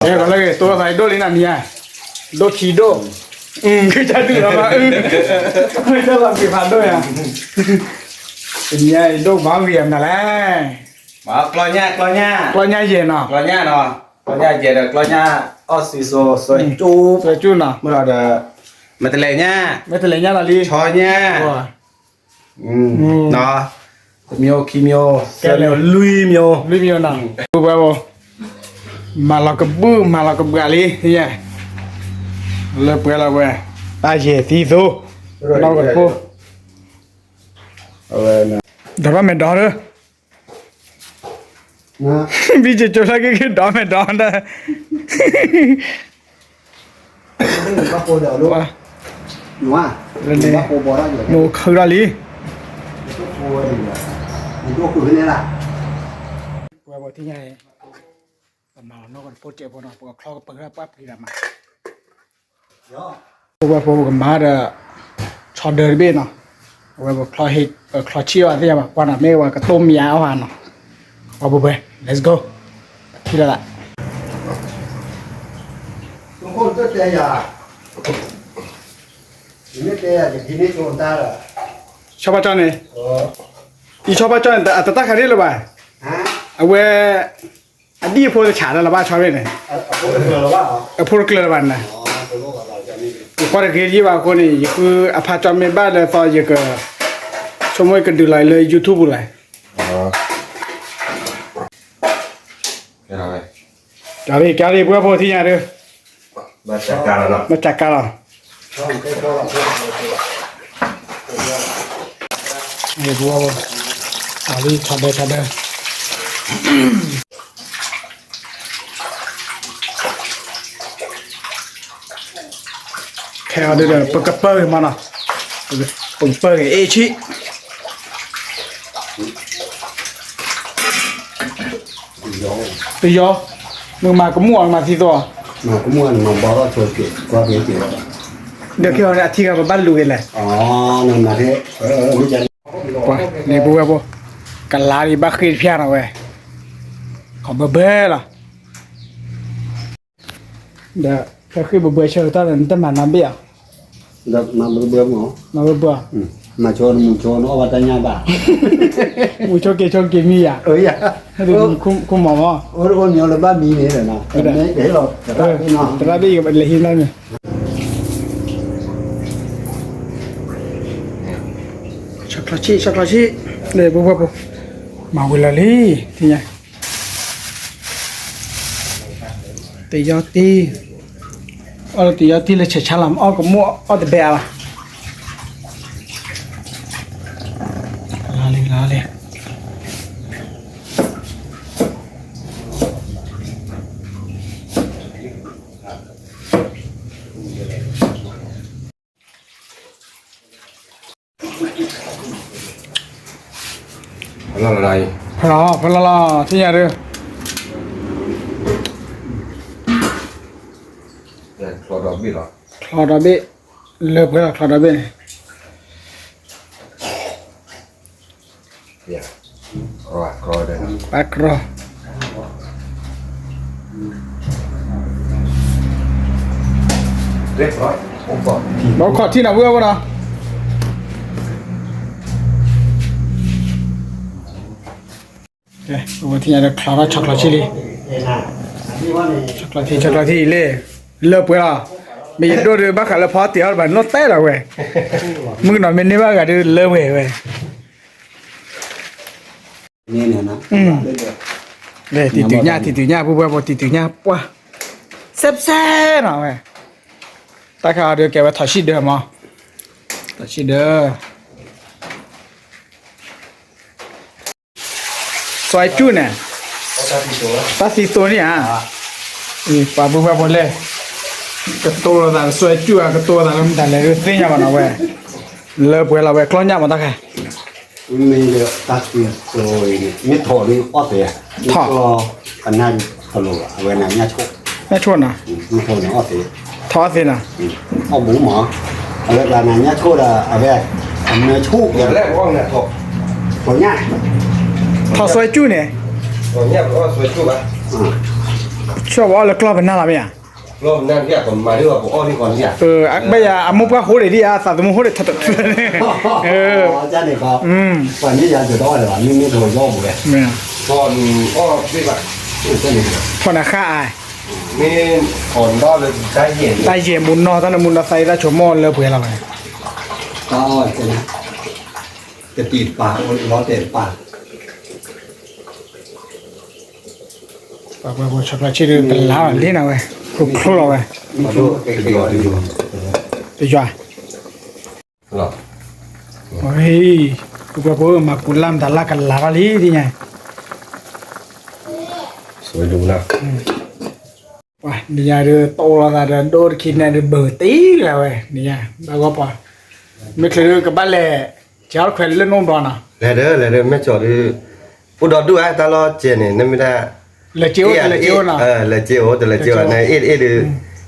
အဲ ကလၢဂ့ၤ တိၢ်လိာ်သးဒိၣ်လံနၤမံၤဧါ, ဒိၣ်ခံဒိၣ်, ကဒုၣ်လီၤမး, ကလီၤက့ၤဖးဒိၣ်ယါ, တနံၤအံၤဒိၣ်ဘၣ်ဂ့ၤအမနုၤလဲၣ်, ကျီညၣ်, ကျီညၣ်, ကျီညၣ်ယဲၢ်နီၤ, ကျီညၣ်နီၤ, ကျီညၣ်ယဲၢ်ဒီး ကျီညၣ်အီၣ်စံစိ စွဲကၠူ, စွဲကၠူနီၤ, မ့ၢ်ဒီး မဲာ်တလဲၤညၣ်, မဲာ်တလဲၤညၣ်လီၤလံ, ဆီညၣ် อืม เนาะ တစ်မျိုး ခံမျိုး ဆယ့်မျိုး လွံၢ်မျိုး လွံၢ်မျိုးနီၤ, ပဝဲပူၤ မၤလီၤကဘုၣ် မၤလီၤကဘှၣ်လံ, လၢပှဲၤလီၤဝဲ, တၢ်ယဲၢ်သံသိ, နီၢ်ကဖိ, ဒီးဘၣ်မဲာ်ဒီးဒီး ဘံၣ်ကၠိလၢက့ၤက့ၤဒီးမဲာ်ဒီးဒီး, မိၢ်ခူၣ်ထီၣ်လံ, ပဝဲပူၤထံၣ်ညါအံၤ ပမၤလီၤနီၢ်ကဖိတဲာ်ဖိနီၤ ပကချီကပၢၤပှၢ်ပှံၤဒီးမး ပဝဲဖိပကမၤဒီး ဆီဒၢတဘ့ၣ်နီၤ, အဝဲပချီဟ့ၣ် ပချီဆံၣ်အီၤသ့ၣ်ညါဘၣ် ကွၢ်နီၤ မ့ၢ်ဝဲကတိၢ်မံၤအီၤဟးနီၤ, ပှၤပှဲၤပှဲၤ let's go, ထံၣ်လၢလၢ ဆီဘၣ်ကၠီန့ၣ်, ယဆီဘၣ်ကၠီန့ၣ် အတတၢ်ခါန့ၣ်လၢၤဘၣ်, အဝဲ အဒံၣ်အဖိတဆးလၢၤဘၣ်ဆီဘၣ်န့ၣ်, အဖိတကျၢၤလၢၤဘၣ်န့ၣ်, ယကွၢ်တဂ့ၤယံၢ်ဘၣ်အဃိန့ၣ် ယဃုအဖါကၠီမ့ၢ်ဘၣ်လၢသီယက ဆိကမိၣ်ကဒုးလီၤလၢ YouTube ပူၤလီၤ, ကၢ်ရံၣ် ကၢ်ရံၣ် ပှၤဖိထံၣ်ညါဒီး ဘၣ်စၢ်ကါလီၤ, ပှၤဖိ အလံ ဆီဒၢ ဆီဒၢ ခဲအံၤဒီး ပကပၢၤဂ့ၤမးနီၤ, ပကပၢၤဂ့ၤအ့ၣ်ဆံး, ပယီၤ, နကမၤကမူၣ်အီၤ နမၤသံသိး, မၤကမူၣ်အီၤ နမၤဘီထီၣ်ဆိက့ၤ ကွၢ်က့ၤက့ၤလီၤ, ဒီးခဲအံၤအထံဂၤပဘၣ်လူၤက့ၤလဲၣ်, နမၤ န့ၣ်ပဝဲဖိ, ကလါဒံးဘၣ်ဃ့ၢ်တဖျၢၣ်နီၤဝဲ, ခီဘၢဘၢလီၤ, ဒီးဖဲဃ့ၢ်ဘၢဘၢဆၢကတီၢ်ဒီး နတမၤနီတဘ့ၣ်ဧါ, မၤဘၢဘၢမး, မၤဘၢဘၢ, မၤဆိနမူဆိနအီၣ်ဘၣ်တၢ်ညၣ်ဘၣ်, မူဆိက့ၤဆိက့ၤမံယၤ, ခိၣ်မီၤမး, အိၣ်လၢဘၣ်မံန့ၣ်, သရၣ်ဘ့ၣ်လဲၤဟံးန့ၣ် ဆီချီဆံၣ် ဆီချီဆံၣ်, ပဝဲဖိ, မၤဝံၤလီၤလံ, ထံၣ်ညါ, တယီတံၢ်, အီၣ်လၢတယီတံၢ်လၢဆဲးဆါလီၤ မ့ၢ်အီၣ်ကမူၣ်အီၣ်တဘဲအါဘၣ်, လီၤလံ လီၤလံ. ဖဲလီၤလီၤ ထံၣ်ညါဒုး ချီဒီဘ့ၣ်လီၤ ချီဒီဘ့ၣ် လၢပှဲၤလီၤ ချီဒီဘ့ၣ်န့ၣ် ပၢ်ကြီ ဘၣ်ခီၣ်ထံၣ်နၤ ပုၢ်ဝဲၢ်ဖိနီၤ ပဝဲထံၣ်ညါဒီးချီထီၣ်ဆီချီဆံၣ်လံ ဆီချီဆံၣ် ဆီချီဆံၣ်လံ လၢပှဲၤလီၤ မ့ၢ်ယဒိၣ်ဒီးဘၣ်ဃးလၢဖီတ့ၢ်အီၤတဘၣ်နီၢ်တဲလီၤဝဲ မုၣ်ကနီၤမ့ၢ်န့ၢ်ဘၣ်ဂၤဒီးလၢဝဲဝဲ တံၤတုၤညၣ် တံၤတုၤညၣ် ပုၢ်ဝဲၢ်ဖိ တံၤတုၤညၣ် ပှၢ် စဲးစဲးနီၤဝဲ တၢ်ခါအီၤဒီးကဲဝဲထီၣ်ဆံၣ်ဒၢမး ထီၣ်ဆံၣ်ဒၢ စွဲကၠူၣ်န့ၣ် တၢ်သံသိန့ၣ်ဧါ ပှၤပုၢ်ဝဲၢ်ဖိလဲၣ် ကတိၤလိာ်သးလၢစွဲကၠူၣ်ဧါ ကတိၤလိာ်သးလၢမတၤလဲၣ် သ့ၣ်ညါဘၣ်နီၤဝဲ လၢပှဲၤလီၤဝဲ ကျီညၣ်မးတၢ်ခါ မ့ၢ်ထီၣ်လၢအီၣ်သ့ ထီၣ် ကနၣ်တလိၤဘၣ် အဝဲနၤညၣ်ဆိၣ် ညၣ်ဆိၣ်နီၤ မ့ၢ်ထီၣ်န့ၣ်အီၣ်သ့ ထီၣ်အီၣ်သ့နီၤ အီၣ်ဘူးမး အဝဲဒၣ်နၤညၣ်ဆိၣ်ဒီး အဝဲ အမၢဆိၣ် ထီၣ်စွဲကၠူၣ်န့ၣ် ထီၣ်စွဲကၠူၣ်ဘၣ် ဆိဝဲအီၣ်လၢကျီၢ်ပနၢ်လီၤမ့ၢ်ဧါ, ဘၣ်ယၤအမိၢ်ပှၢ်ဃိဒံးဒံးဧါ သးသမူဃိဒံးထီၣ်တဖျၢၣ်န့ၣ်, ပှၤန့ၣ်ယၤဒုးဒီးအီၣ်လၢၤဘၣ် မ့မ့ၢ်တဝဲယီၢ်ပူၤဝဲ, ထီၣ်နဃၣ်အါ, တၢ်ယဲၢ်မူနီၢ် တၢ်နမူနီၢ်သးအံၤတၢ်ဆိကမိၣ်လၢပှဲၤလီၤဝဲ, တၢ်အီၣ် ကတံၤတပၤ လီၤတဲာ်တပၤ, ပှၤပှၤဆီဖျါဆံဒုးကလၤလီၤလံနၤဝဲ, ကျိချူလီၤဝဲ, တယွၤ, ပှၤပှၤမၤပူၤလၢ်မတၤလၢ်ကလၤလီၤလံဒ်ညါ, နံၤညါဒုးတအိၣ်လီၤသးဒီးဒိၣ်တခံန့ၣ်ဒုးဘၢၣ်တ့ၢ်လၢဝဲ နံၤညါ ဘၣ်ဂီၢ်ပှၤ, မ့ၢ်ချုးဒုးကဘၣ်လဲၤ ကၠီတခွဲးလၢနအိၣ်ဘျီနီၤ, လဲၤဒီးလဲၤဒီး မ့ၢ်ကၠီဒုး အိၣ်ဒီးဒုၣ်ဧါ တၢ်လီၢ်ကဲန့ၣ် နမ့ၢ်ဒၣ် လဲၤက့အိၣ် လဲၤက့အိၣ် တလဲၤက့ဘၣ် နအဲၣ်ဒုး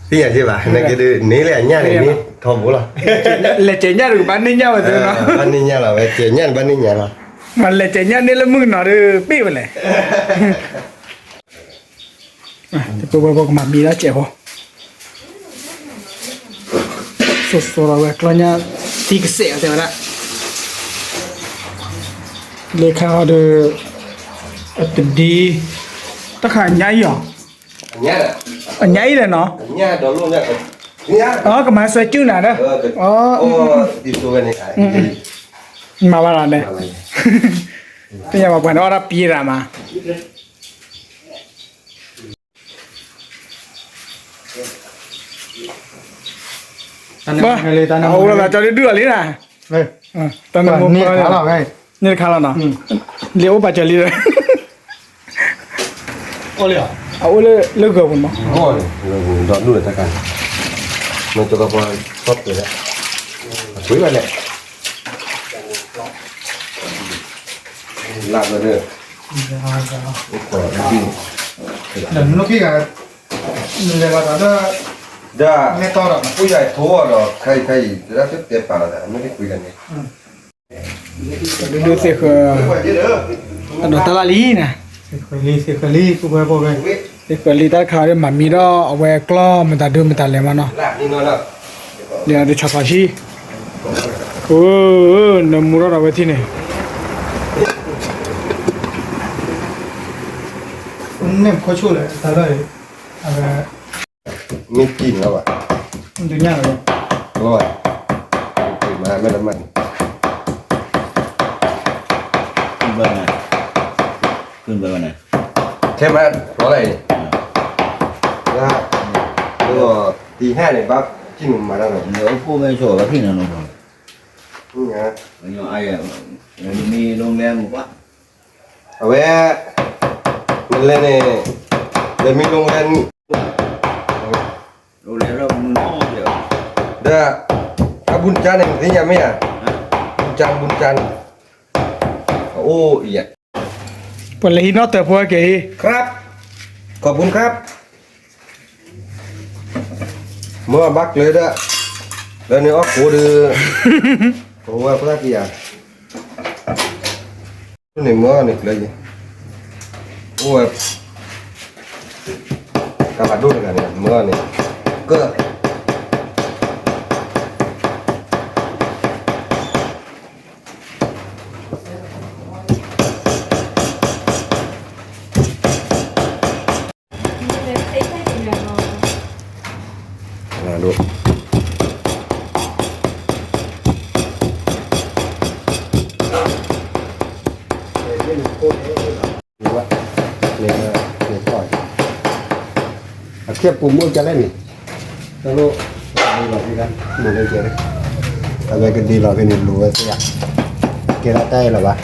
သ့ၣ်ညါက့ဘၣ် နက့ဒုး န့ၢ်လၢအညၣ်န့ၣ် န့ၢ်ထီဘိလီၤ, လဲၤကဲညၣ်ဒုးကဘၣ်န့ၢ်ညၣ်ဝဲသ့နီၤ, ဘၣ်န့ၢ်ညၣ်လီၤ ဝဲကဲညၣ်န့ၣ် ဘၣ်န့ၢ်ညၣ်လီၤ, မ့ၢ်လဲၤကဲညၣ်န့ၢ်လၢမုၢ်ကနီၤဒုး ပ့ၢ်ဝဲလဲၣ် တပဝဲပကမၤမံဒီးစဲးဖိ, စိစိဒီးဝဲကျီညါ သံကစဲးတဲဝဲဒၣ်, လၢခါဟီဒီး အတဒံ တၢ်ခါအညါအံၤအီၤ, အညါအံၤလဲၣ်နီၤ, ကမၤဆွဲကုၢ်နၤဒီး, မၤဘၣ်လီၤန့ၣ်, သ့ၣ်ညါဘၣ်ပှၤန့ၣ်အီၣ်ဒၣ်ပံရၤမး အအိၣ်လၢသးကၠီဒုဒုအီၤလံနၤ, တၢ်နမိၢ်ပှၢ်န့ၣ်တခါလီၤနီၤ, လၢအိၣ်ပာ်စၢၤလံဒီး, အအိၣ်လၢဂၢၢ်ပူၤမး, ဒီးဒုၣ်တၢ်ခါန့ၣ်, မ့ၢ်တကပှၤထီၣ်ပှဲၤလၢ, အကွံဘၣ်လဲၣ်, လၢဒီး, ဒီးနက့ဂၤ နလဲၤဘၣ်တၢ်လၢ ဒီး မဲၢ်တီဒီး ဖိယၤထိဒီး ခဲအံၤခဲအံၤ တဒၣ်တဲပာ်လီၤသး မ့ၢ်တကွံလၢန့ၣ် ဒုးသ့ၣ်ဃၢၤ အဒီးတၢ်လၢ်လံနၤ, သ့ၣ်ဃၢၤလံ သ့ၣ်ဃၢၤလံ ပူၤကွဲပူၤကွဲ, သ့ၣ်ဃၢၤလံ တၢ်တခါဒီးမၤမံဒီး အဝဲကျီၢ်မတၤဒုမတၤလဲၤမးနီၤ, လၢဒုးဆီဖါဆံ, အိ နမူထီၣ်ဒီးဝဲထံၣ်န့ၣ် မ့ၢ်ခိၣ်ဆူၣ်လဲၣ် တၢ်လၢ အဝဲ မ့ၢ်တံၢ်န့ၣ်လီၤဘၣ်, ဒုညၣ်လီၤ, လီၤဘၣ်, မ့ၢ်တမ့ၢ်န့ၣ်, ဘၣ်န့ၣ်, ဘၣ်န့ၣ်, ထဲမးလီၤလၢအံၤ, လၢ တံၢ်ဟဲန့ၣ် ဘၣ်ကံၣ်မၤတၢ်လီၤ, လၢအိၣ်ဖှိၣ်မဲာ်ဆိးဘၣ်ကံၣ်နီၤနီၤ, မ့ၢ် မ့ၢ်လိလဲမူဘၣ် အဝဲ နလဲၤန့ၣ် လဲၤမံလိလဲၣ်, ဒီး အဘူးကၠါန့ၣ် နသ့ၣ်ညါမ့ၢ်ဧါ, ဘူးကၠါ ဘူးကၠါန့ၣ် အအိၣ်အံၤ, ပှၤလဲၤဟံးနီၣ်တၢ်ဖိက့ၤ, ครับ ขอบคุณครับ မ့ၢ်ဘၣ်ကျၢၤဒီး လၢန့ၣ်အီၣ်ကိးဒီး ပဝဲပသးကံယၤ န့ၣ်မ့ၢ်န့ၣ်ကျၢၤယံၤ အိၣ်ဝဲ ကဘၣ်ဒိၣ်တဂၤန့ၣ် မ့ၢ်န့ၣ် ကၢၢ် အခ့အပူၤမ့ၢ်ကလဲၣ်န့ၣ် တလိၣ် ဒ်လီၤက့ၤ မၤလၢကဲ အဝဲကဒ်လီၤက့ၤန့ၣ် လိၤဝဲသ့ဧါ ကဲထီၣ်တၢ်အဲၣ်လီၤဘၣ်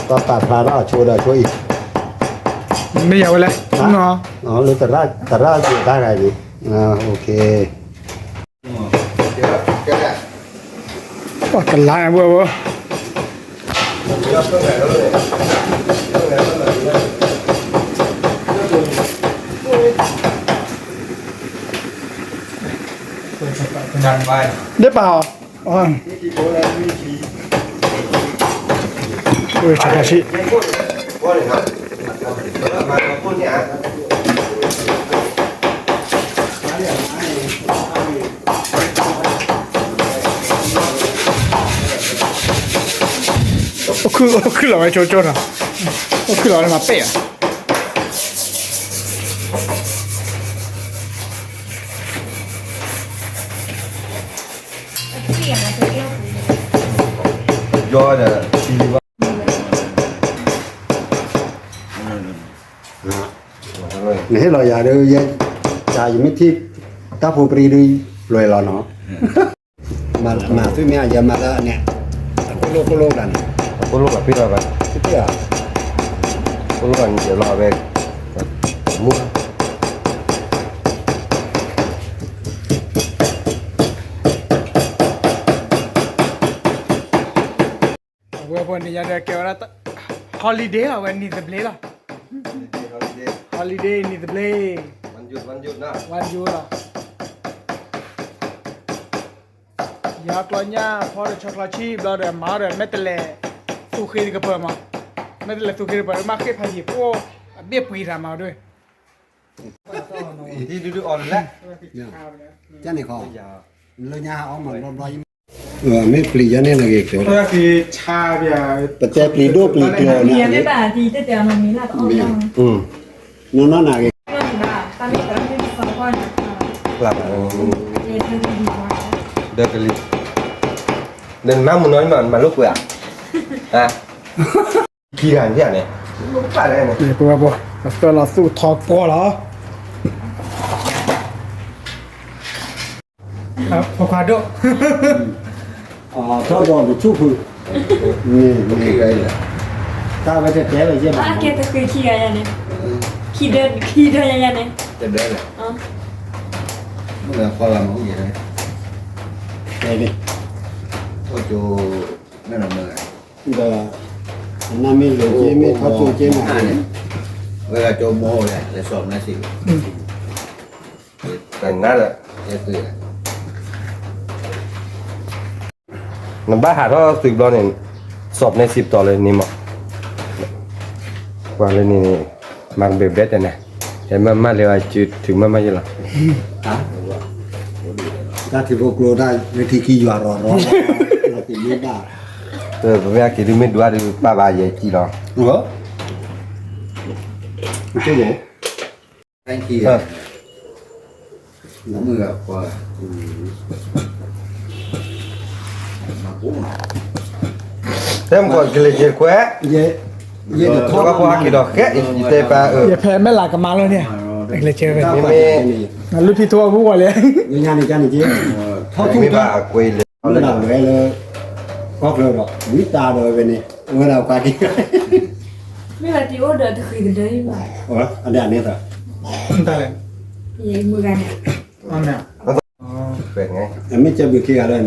တၢ်ပာ်ဖျါထီၣ်အဆိဒီးအဆိအံၤ မ့ၢ်ယၤဝဲလဲၣ် လၢသရၣ်သရၣ်က့ၤတၢ်ဂၤန့ၣ် OK ပှၤကလါဘၣ်ဘၣ် ဒ်ပာ်အီၤ ဝဲဆါဆံ အိၣ်ခုၣ်လီၤဝဲကၠိကၠိနီၤ, အိၣ်ခုၣ်လီၤဝဲမၤပဲၢ်ဧါ. ယီဒီး နဟ့ၣ်လီၤယၤဒီး ယဲ ယမ့ၢ်ထံၣ် တၢ်ဖိပြံဒုး လွဲလီၤနီၤ, မၤသုမ့ၢ်ယမၤလၢန့ၣ် အကိၣ်လိၣ်ကိၣ်လိၣ်ဘၣ်န့ၣ် အကိၣ်လိၣ်ဘၣ်ပ့ၢ်လီၤဘၣ်, ပ့ၢ်လီၤ, ကိၣ်လိၣ်ဘၣ်န့ၣ် ယလီၤဝဲ မူ အဝဲဖိန့ၣ်ညါဒီးကဲဝဲဒၣ် holiday လီၤ, အဝဲနံၤသဘျ့လီၤ, holiday နံၤသဘျ့, ဝါယိလီၤ, ယဟးကျီညၣ်ဖီဒီးဆီချီဆံဘျီဒီး မၤဒီး မဲာ်တလဲၤသူၣ်ဃ့တကပၤမး, မဲာ်တလဲၤသူၣ်ဃ့တကပၤ မ့ၢ်ဃ့ဖးယံာ်ဖိ အဘ့ၣ်ပှံၤတၢ်မၤဒ် ကန့ၣ်ခီ လၢညါဟးအီၣ်မၤဘျီဘျီ, မ့ၢ်ပျံၤယါန့ၣ်နဂ့ၤကၢၤ, ပတဲပျံၤဒိၣ်ပျံၤကျၢၤန့ၣ်, နီၢ်နီၢ်နဂ့ၤ, ဒၢကလံၤ, နနါမုၢ်နီၢ်မၤလိာ်ကွဲးဧါ, ခံဂၤန့ၣ်, ပဝဲပှၤ ပသၢလီၤသူၣ်ထီပှီၢ်လီၤ ဖိခွါဒိၣ်, ထီၣ်ဘီၣ်ကဆူၣ်ဖု, န့ၣ်, တၢ်ဝဲတတဲလၢၤယဲၢ်ဘၣ်, အကဲတဃ့ခံဂၤယၤန့ၣ်, ခံဒၢ, ခံဒၢယၤန့ၣ်, တဒၢလၢၤ, မ့ၢ်လၢဖီလာ်မ့ၢ်အိၣ်ယဲၢ်, တဲ, အိၣ်ကၠိ, မ့ၢ်လၢမ့ၢ်, ဒီး, နမ့ၢ်လိၤက့မ့ၢ်ထီၣ်ကၠိက့မ့ၢ်န့ၣ်, ဝဲဒၣ်ကၠိမိၢ်လဲၣ် လဲၤစိာ်မနုၤစံး နဘၣ်ဟးထီၣ်သုးဘျီန့ၣ်, စိာ်ပနဲစံးပတီၢ်လၢန့ၣ်မး, ပှၤလၢန့ၣ်န့ၣ်, မၤကဘဲၣ်ဘဲၣ်တဲန့ၣ်, ဟဲမၤမၤလၢအစုထုးမၤမၤယဲၢ်လီၤ, တၢ်ထံဖိကျိတၢ်လၢထံခံယွၤရီၤရီၤ, ပမ့ၢ်အက့ၤဒုးမ့ၢ်ဒွးဒုးပာ်ဘၣ်ယဲၢ်ကံလီၤ, တဲမ့ၢ်ကီၢ်ကလဲၤကဲခွဲး, ယဖဲမဲာ်လၤကမါလီၤန့ၣ်, ကလဲၤကဲဝဲ, မ့မ့ၢ်, လုၢ်ဖံးထီၣ်အူဝဲလဲၣ်, မ့ၢ်ဘၣ်အကွဲးလဲၣ်, လၢ, ကီၢ်ချၢဒီး ဝံတၢ်ဒီးဝဲန့ၣ်, ဝဲဒၣ်ပှၤက့ၤ, မ့ၢ်ဘၣ်တံၤအိၣ်ဒီးတဃံးကဒၢအံၤဘၣ်, အဒၣ်န့ၣ်သး, မုၢ်ဂၤန့ၣ်, မ့ၢ်ကဲဘုးခံဂၤလၢ, တသ့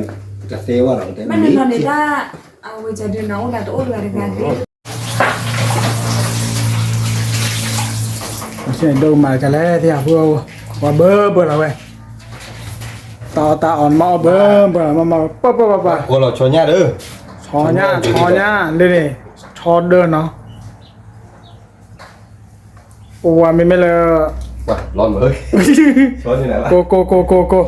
ဝဲဒီး, မ့ၢ်နနီၤန့ၣ်တၢ်, အဝဲကဒုးနၤအိၣ်ဒၣ်တအိၣ်တဂၤတဂၤ, ဒိၣ်မးကလဲၣ်သ့ၣ်ယၤဖိ, ပှၤဘၢဘၢလီၤဝဲ, တၢ်အီၣ်တၢ်အီၣ်မၤအီၣ်ဘၢဘၢလီၤမၤမၤပၢပၢပၢပၢ, ဆီညၣ်, ဆီညၣ်, ဆီညၣ်လၢန့ၣ်, ဆီဒၢနီၤ ပဝဲမ့မ့ၢ်လၢ, ကိကိကိကိကိ,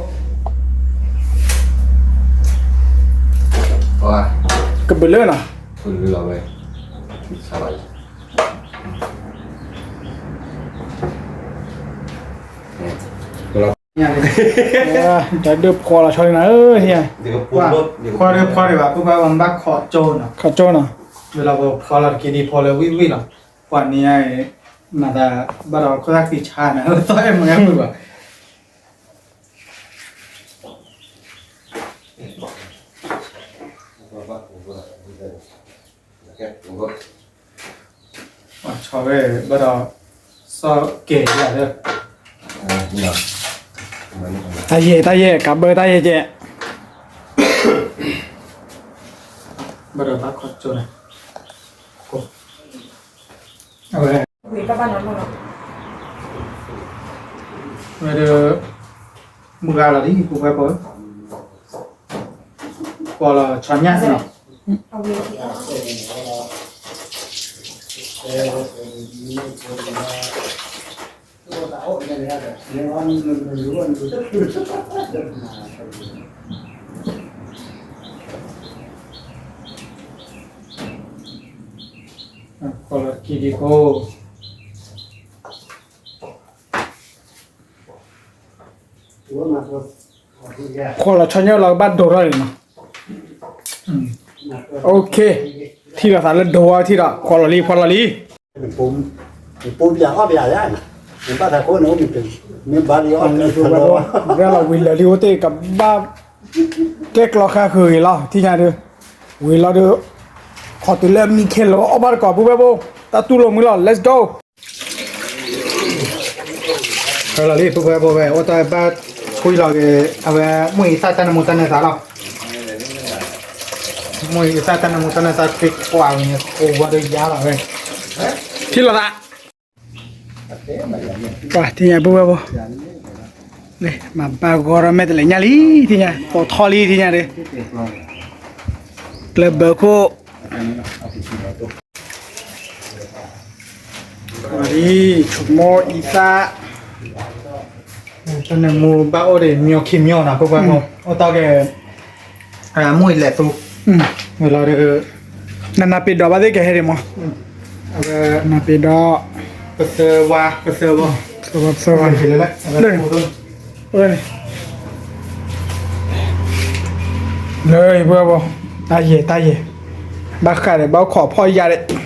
ကဘုးလၢနီၤ, တၢ်ဒုးဖှီၣ်လီၤဆီန့ၣ်နၤဧၢ, ဖှီၣ်ဒုးဖှီၣ်ဒံးဘၣ် ပဘၣ်ဝဲဘၣ်ခီၣ်ကၠိနီၤ, ခီၣ်ကၠိနီၤ, ဝဲလီၤပဖှီၣ်လီၤတက့ၤဒံးဖှီၣ်လၢဝံၣ်ဝံၣ်လီၤ, ပှၤန့ၣ်, မၤသး, ဘၣ်ဒီးခိၣ်သၣ်ဃံဆါန့ၣ် သီၣ်အဲၣ်မုၢ်ဂၤမုၢ်ဘၣ် ဆီဝဲဘၣ်ဒီး, စီၤကဲၤယၤလၢ, တၢ်ယဲၢ်တၢ်ယဲၢ် ကးဘၢတၢ်ယဲၢ်ကဲ, ဘၣ်ဒီးဘၣ်ခီၣ်ကၠိန့ၣ်, အဝဲ, ဝဲဒီး, မုၢ်ဂၤလီၤလံ ပဝဲပှၤ, ပှၤလီၤဆီညၣ်နီၤ, ကွၢ်လီၤခံဒံးဖိ ကွၢ်လီၤဆီညၣ်လီၤကဘၣ်ဒိးထီၣ်လံနီၤ. အိၣ်ခ့ ထံၣ်လီၤသးလၢဒိးဝဲထံၣ်ဒီး ကွၢ်လီၤလံ ကွၢ်လီၤလံ. နပိဘျးအီၣ်ဘျးယါ, နဘၣ်သးခိၣ်န့ၣ်အိၣ်မ့ၢ်တမ့ၢ်ဘၣ်လံအီၣ်တလီၤ, ဝံၤလၢာ်လံအိၣ်တ့ၢ်ကဘၣ် ကျဲကျီခါဃုာ်ဂ့ၤလီၤ ထံၣ်ညါဒုး, ဝံၤလီၤဒုး, ခီတုၤလၢမံခ့လီၤအီၣ်ဘၣ်တကိး ပုၢ်ဝဲၢ်ဖိ, တၢ်တူၢ်လိာ်မုာ်လီၤ let's go. လီၤလံ ပုၢ်ဝဲၢ်ဖိဝဲ အိၣ်တၢ်ဘၣ်ထွံလီၤက့ၤ အဝဲ မုၢ်အံသၣ်တၢ်နမူတၢ်နသးလီၤ. မုၢ်အံသၣ်တၢ်နမူတၢ်နသး သ့ကွၢ်ဝဲန့ၣ် ကိးဝဲဒၣ်ယါလီၤဝဲ, ထံၣ်လိာ်သး ပှၤထံၣ်ညါပုၢ်ဝဲၢ်ဖိ, မၤဘၣ်ဂီၤဒီးမဲာ်တလဲၤညါလံ ထံၣ်ညါ ပိာ်ထီၣ်လံ ထံၣ်ညါဒုး, ကျဲဘၢခိၣ် လံ ဆိကမိၣ်အံသၣ် တၢ်နမူဘၣ်အိၣ်ဒီး မၠီခံမၠီနီၤ ပုၢ်ဝဲၢ်ဖိ, အိၣ်တ့ၢ်က့ၤ မုၢ်အံလဲၤသူ, ဝံၤလီၤဒုး, နနပ့ၤဒီးဘၣ်သ့ၣ်ကဟဲဒံးမး, နပ့ၤဒီး, ပသၢဝါ, ပသၢဝါ, ပသၢဝါ, လၢ လၢ တၢ်ယဲၢ် တၢ်ယဲၢ်, ဘၣ်ဃးဒီး ဘၣ်အိၣ်ခိးဖီၣ်ယါဒီး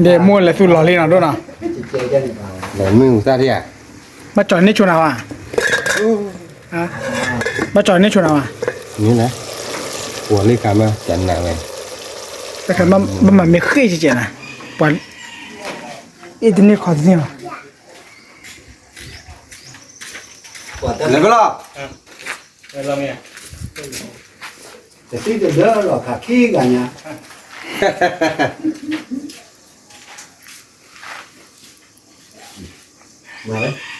ဒ်မိၢ်လဲၤသူၣ်လီၤလံနီၤဒိၣ်နီၤ, မုၢ်သၣ်ထံၣ်ဧါ, ဘၣ်ကၠီၤန့ၢ်ဆိနၤဝဲ, ဘၣ်ကၠီၤန့ၢ်ဆိနၤဝဲ, မ့ၢ်လဲၣ်, ပှၤလံခါမး ကနၣ်ဝဲ, ဘၣ်မၤမ့ၢ်ဃ့ၢ်ကဲကဲနၤ, ပှၤ, အ့ၣ်တန့ၢ်ခီတန့ၢ်ဘၣ် လဲၤဘၣ်လီၤ, တသံတဒၢလီၤ ခးခံဂၤညါ, မၤလၢ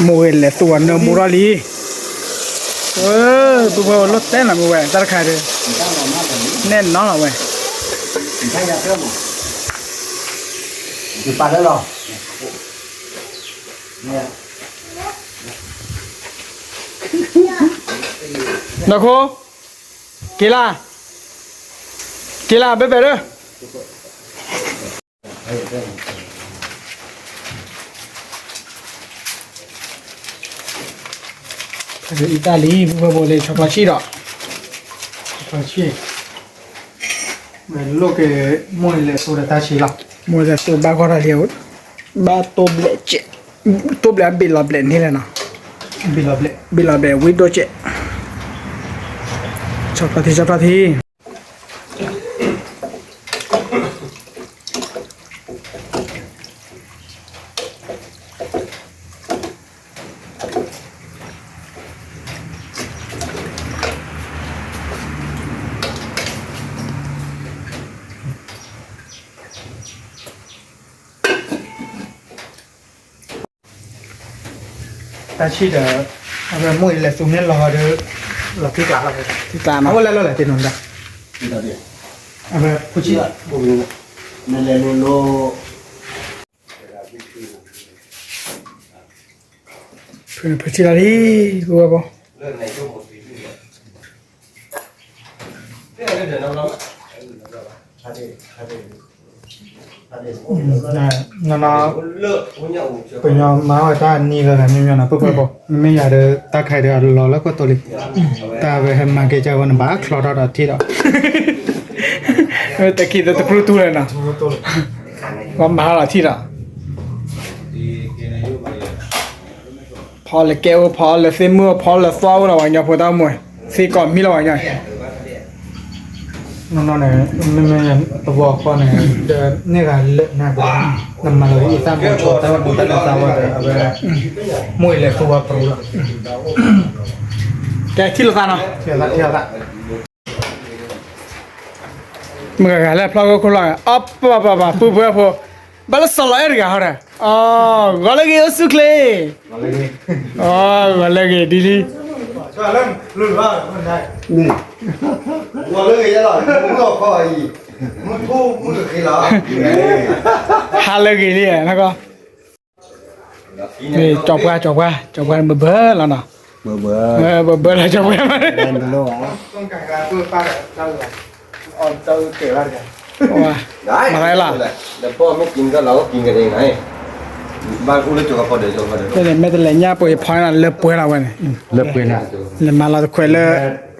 မိၢ်ဂ့ၤလဲၤသူၣ်ဝဲနၢမူထီၣ်လံ, ပုၢ်ဝဲၢ်ဝဲလိၣ်တဲနၤမုၢ်ဝဲ တၢ်တခါဒီး, နဲၣ်နီလီၤဝဲ, ပာ်လၢလီၤ နီၢ်ခိ, က့ၤလၢ်, က့ၤလၢ် ဘဲဘဲၣ်လၢ အံသၣ်လံ ပုၢ်ဝဲၢ်ဖိလၢ ဆီဖျီဆံၣ်ဒီး, ဆီဖျီဆံၣ်, လိၣ်က့ၤ မိၢ်လဲၤသူဒီးတၢ်ဆံးလီၤ, မိၢ်လဲၤသူဘၣ်ဂီၢ်တၢ်လံ, ဘၣ်တိၢ်ဘျဲးကဲး, တိၢ်ဘျဲးဘ့ၣ်လီၤဘျဲးန့ၣ်လဲၣ်နီၤ, ဘ့ၣ်လီၤဘျဲး ဝံၤဒိၣ်ကဲး, ဆီဖျီထံ ဆီဖျီထံ တၢ်ဆံၣ်ဒီး အဝဲမိၢ်အံၤလဲၤသူန့ၢ်လီၤဒီး လီၤထံကျါလီၤ, ထံကျါနီၤ, အဝဲလဲၤလီၤလဲၤတ့ၢ်နီၤဒၣ်, အဝဲဖိဆံၣ်, လဲၤလိၤလိၤ, ဖိဆံၣ်လီၤလံ, ဝဲဘီ နီၤနီၤ, ပညီမၤဝဲတၢ်နံၤလီၤ မ့မ့ၢ်နီၤ ပှၤပှၤမၤဝဲတၢ်နံၤလီၤ မ့မ့ၢ်ယၤဒီး တၢ်ခါဒီးအလီၤလၢကွၢ်တိၤလံ, တၢ်ဝဲဟဲမၤကဲကၢ်ဝဲနဘၣ်ချီထီၣ်ဒီးထံၣ်ဒီး, တခံသတြူတူၢ်လၢနီၤ, ပှၤမၤဟးလီၤထံၣ်ဒီး ဖီလၢကဲအိၣ် ဖီလၢသ့ၣ်မုၢ်အိၣ် ဖီလၢသွၣ်အိၣ်လီၤ ပှၤကညီဖိတၢ်အိၣ်မူ သ့ၣ်ကိးမံလီၤ ပှၤကညီ နီၢ်နီၢ်န့ၣ် မ့မ့ၢ်တဝီဃီန့ၣ် ဒီးန့ၢ်ဂၤလၢာ်နၤကဒီး နမၤလီၤအံသၣ်မူဆိ တၢ်ဝဲဘူးတၢ်လၢသးဝဲဒီး အဝဲ မိၢ်အံၤလဲၤသူဝဲပရူလီၤ ကဲထံၣ်လိာ်သးနီၤ ထံၣ်လိာ်သး မ့ၢ်ဂၤဂၤလၢဖျီၣ်ဂိၢ်ခိၣ်လီၤ အပပပပ ပုၢ်ဖိဝဲၢ်ဖိ ဘၣ်လၢစီၤလီၤအဲၣ်တဂၤဟီဒီး အီ ဂီၤလၢဂ့ၤအိၣ်ဆူၣ်ချ့ အီ ဂီၤလၢဂ့ၤဒ်လံ ဟါလၢဂ့ၤလံနကီၢ် ကၠီၤပှၢ် ကၠီၤပှၢ် ကၠီၤပှၢ်န့ၣ် ဘၢဘၢလီၤနီၤ ဘၢဘၢလီၤ ကၠီၤပှၢ်မး မၤသးလီၤ မ့ၢ်တလဲၤညၣ်ပှ့ၤဖီန့ၣ် လၢပှဲၤလီၤဝဲန့ၣ် လဲၤမၤလီၤတခွဲးလၢ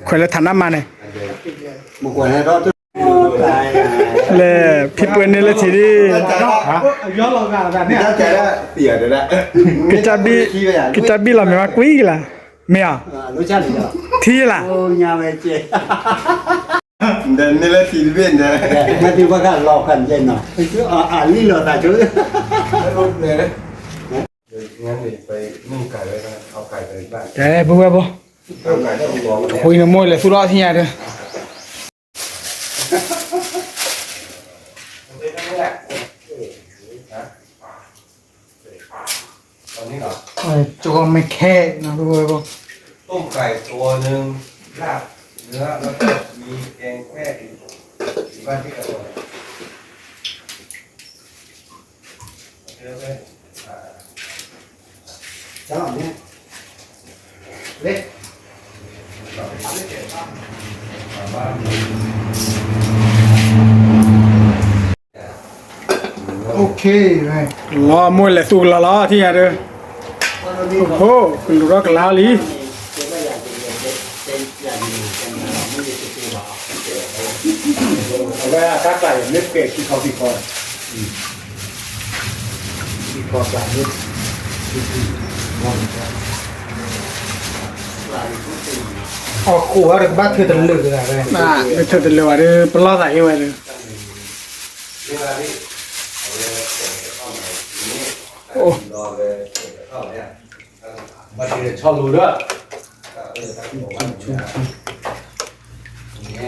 ခွဲးလၢထးနးမၤန့ၣ် လဲၤဖံပှဲၤန့ၢ်လၢထံးဒ် ကတၢ်ဘံၣ်လီၤမ့ၢ်ဝဲကွံာ်ကလါ မ့ၢ်ဧါ ထံလါ ဒီးန့ၣ်လၢထံတဘ့ၣ်န့ၣ် မ့ၢ်သ့ၣ်ဘၣ်ကလီၤခါန့ၣ်နီၤ အလံၣ်လီၤသးဆိ ကဲ ပဝဲဘၣ် ဃုနမိၢ်လဲၤသူၣ်လီၤထံၣ်ညါဒီး ကၠီမ့ၢ်ခဲနီၤ ပဝဲဘၣ် ต้มไก่ตัวหนึ่ง ลาบเนื้อ แล้วก็มีแกงแค่ อยู่บ้านที่กระทรวง လီၤမိၢ်လဲၤသူၣ်ကလီၤလီၤ ထံၣ်ညါဒီး အိၣ် ကလူၤထီၣ်ကလါလံ အဝဲအတၢ်ကျါအံၤ မ့ၢ်ကဲခံခီခံခီ ခံခီကျါမ့ၢ် အီၣ်ဃိးဝဲဒီးကဘၣ်ထုးတလၢာ်တဂၤ မ့ၢ်ထုးတလၢာ်ဝဲဒီး ပလီၢ်သးဟ့ဝဲဒီး အိၣ် ဘၣ်တ့ၢ်ဆီလိၤလၢ အတၢ်ဂ့ၤ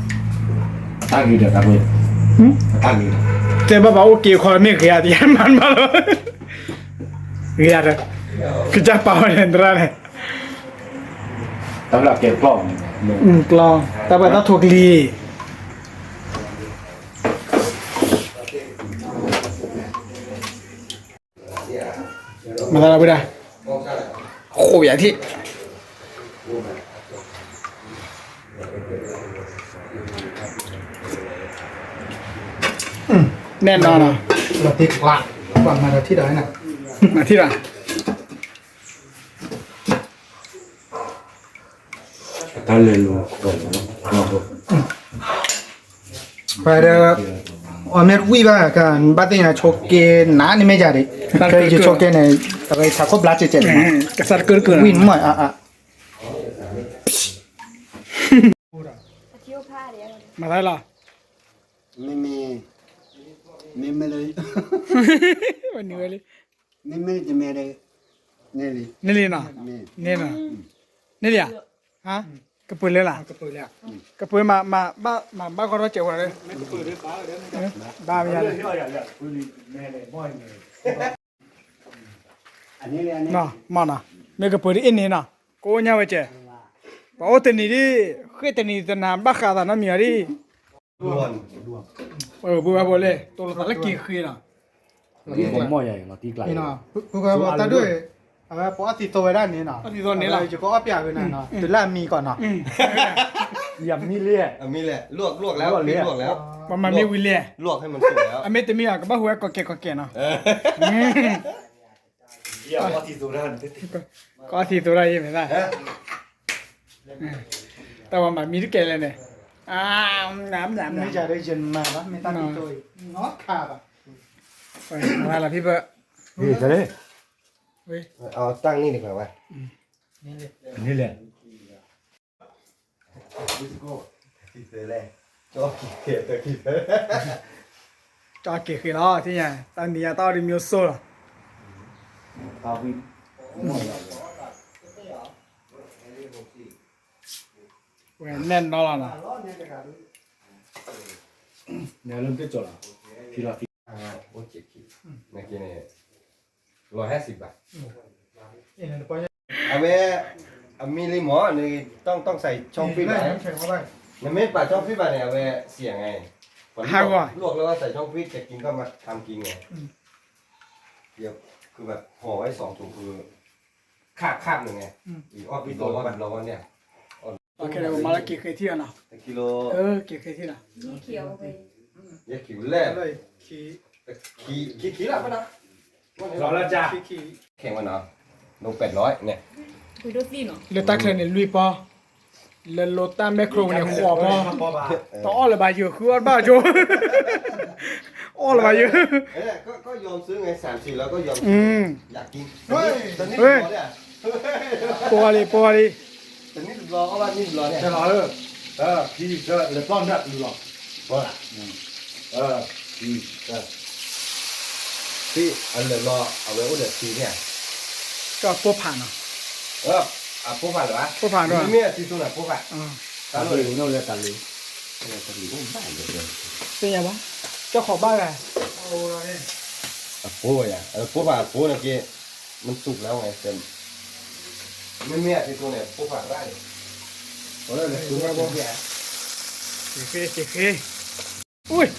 ဒီးတၢ်ဘၣ် အတၢ်ဂ့ၤ တဲဘၣ်ဘၣ်အိၣ်က့ၤခီမ့ၢ်ဂ့ၤဧါ တယါမၤမၤလီၤ ဂ့ၤဧါဒီး ကစၢ်ပာ်ဝဲန့ၣ်တရၣ်န့ၣ် တၢ်ဘၣ်ကဲကျီၢ် ကျီၢ် တၢ်ဘၣ်တၢ်ထိၣ်ကလံၤ မၤသးလီၤဝဲဒၣ် ဃိးယၤထံၣ် နဲၣ်နီၤနီၤ လီၤတ့ကျး ပှၤမၤဒီးထံၣ်ဒီးနၤ မၤထံၣ်ဒီး တၢ်လဲၤလိၤ ပှၤဒီး အီၤမ့ၢ်တဝံၣ်ဘၣ် ကဘၣ်သ့ၣ်ညါဆိက့နၤန့ၣ်မ့ၢ်ယၤ ခဲယဆိက့န့ၣ် အဝဲထးခိၣ်ဘျါကဲကဲန့ၣ် ကစၢ်တကၢၢ်တကၢၢ် ဝံၣ်မ့ၢ်အါအါ မၤသးလီၤ မ့မ့ၢ် မ့မ့ၢ်လၢ ဝဲနုၤဝဲလံ မ့မ့ၢ်တမ့ၢ်လၢ န့ၣ်လံ န့ၣ်လံနီၤ န့ၣ်နီၤ န့ၣ်လံဧါ ဟါ ကပၢၤလၢလၢ ကပၢၤမၤ မၤဘၣ်ဂီၢ်ထီၣ်စဲးဝဲလၢ ဘၣ်မယါလၢ မ့ၢ်နီၤ မ့ၢ်ကပၢၤဒ်အ့ၣ်န့ၣ်နီၤ ကအိၣ်ညါဝဲစဲး ပှၤအိၣ်တနံၤဒ် ဃ့ၢ်တနံၤတနၤဘၣ်ဃးသးနီတမံၤအီၤဒ် ပှၤဘိးဘၣ်ဘိးလဲၣ် တိၢ်လိာ်သးလၢက့ၤဃ့နီၤ ပှၤမီၢ်ယၤအံၤလီၤတံၢ်ကျါ တၢ်ဒိၣ် အဝဲပှၤအီၣ်သံသိဝဲဒၣ်န့ၣ်နီၤ ယကအီၣ်ပျးဝဲနၤနီၤ တုၤလၢအမံၤကီးနီၤ ယမံၤလံ အမံၤလဲၣ် လၢလၢ ပှၤမၤမ့ၢ်ဝံၤလဲၣ် အမ့ၢ်တမံၤအကဘၣ်ဟူးဝဲကီးကဲးကီးကဲးနီၤ ကအီၣ်သံသိဒၣ်ယဲၢ်မဲာ်သၣ် တၢ်ဝဲမၤမံၤတကဲလဲၣ်န့ၣ် မ့ၢ်ယၤဒီးယမၤဘၣ် မ့ၢ်တၢ်ဒ်သိးအံၤ နီၢ်ခါဘၣ် ဝဲလီၤဖံဘၢၣ် ဝဲ အတၢ်န့ၣ်တခါဝဲ န့ၣ်လဲၣ် ကၠီက့ၤဃ့လီၤ ထံၣ်ညါ တၢ်နံၤညါတၢ်အီၣ်ဒ်မ့ၢ်စိၢ်လီၤ ဝဲနဲၣ်နီၢ်လီၤနီၤ န့ၣ်လၢကၠီလီၤ ခံလီၤ အိၣ်က့ၤခံ နက့ၤန့ၣ် လီၤဟဲစံးဘၣ် အဝဲ အမံၤလံမ့ၢ် နต้องต้องใส่ช่องฟรีซ ဘၣ် နမ့ၢ်ပာ်ช่องฟรีซ ဘၣ်န့ၣ် အဝဲเสียไง ဟးဂီၤ ลวกแล้วก็ใส่ช่องฟรีซ จะกินก็มาทำกินไง คือแบบห่อไว้สองถุงคือ คาบคาบหนึ่งไง อืม อีกออดอีกร้อนร้อนเนี่ย โอเค เดี๋ยวผมมาแล้ว เก็บเคที่ก่อนเนาะ กิโล เออ เก็บเคที่ละ นี่เขียวไป ยาขิวแรก เลย ขี ขี ขี ขีละปะนะ ร้อนแล้วจ้ะ ขี ขี แข่งวันเนาะ ลงแปดร้อยเนี่ย คุยด้วยสิเนาะ လၢတၢ်ချၢန့ၣ် လွံၢ်ပီၢ် လၢလိၣ်တၢ်မဲၢ်ခရိဝဲန့ၣ် ဃိးပီၢ် တအီၣ်လၢၤဘၣ်ယိာ် ဃုအီၣ်ဘၣ်ကၠိ အီၣ်လၢၤဘၣ်ယိာ် ก็ก็ยอมซื้อไง สามสี่ร้อยก็ยอมซื้อ อืม อยากกิน เฮ้ย ตอนนี้ เฮ้ย ร้อนเนี่ย ပှၤလံ ပှၤလံ တနံၣ်တဘျီ အီၣ်ဘၣ်နံၣ်တဘျီန့ၣ် တလီၤလၢ ဖံ လဲၤပျီၢ်နၢ်လူလီၤ ပျီၢ်လၢ ဖံ ဖံ အလဲၤလီၤ အဝဲအိၣ်ဒီးဖံန့ၣ် ကၠီၣ်ပိၢ်ဖးနီၤ အပိၢ်ဖးလၢၤဘၣ် ပိၢ်ဖးနီၤ မ့မ့ၢ်အသံသိးန့ၣ် ပိၢ်ဖး တၢ်လီၤ တၢ်လီၤ သ့ၣ်ညါဘၣ် ကၠီၣ်ခီဘၣ်ဂၤ အပိၢ်ယၤ အပိၢ်ဖးအပိၢ်န့ၣ်က့ มันสุกแล้วไง แต่ไม่ไม่อาทิตย์ตัวเนี่ยพวกผักได้เลย က့ၤဃ့ က့ၤဃ့ အူၣ်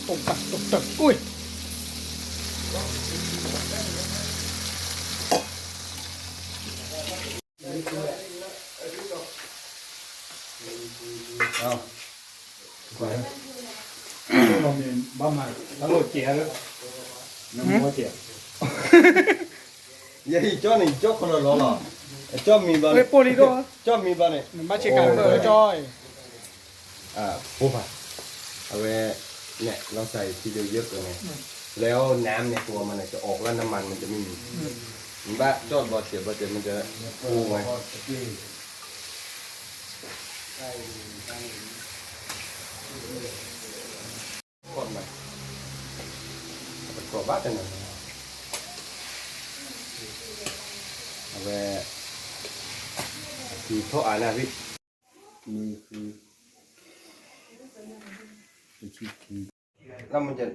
တုတ်တၢ် တုတ်တၢ် အူၣ် ယဲအံၤကၠီၣ်န့ၣ် ကၠီၣ်ခီလီၤလီၤလီၤ ကၠီၣ်မံဘျီန့ၣ် ပိၢ်လံဒိၣ် ကၠီၣ်မံဘျီန့ၣ် နဘၣ်ဆ့ကၤလၢကၠီၣ် ပိၢ်ဖး အဝဲ เนี่ย เราใส่ทีเดียวเยอะเกินไง แล้วน้ำในตัวมันน่ะจะออกแล้วน้ำมันมันจะไม่มี มันบ้าจอดบอเสียบอเสียบมันจะฟูไง အဝဲ ထီၣ်အါန့ၣ် น้ำมันจะ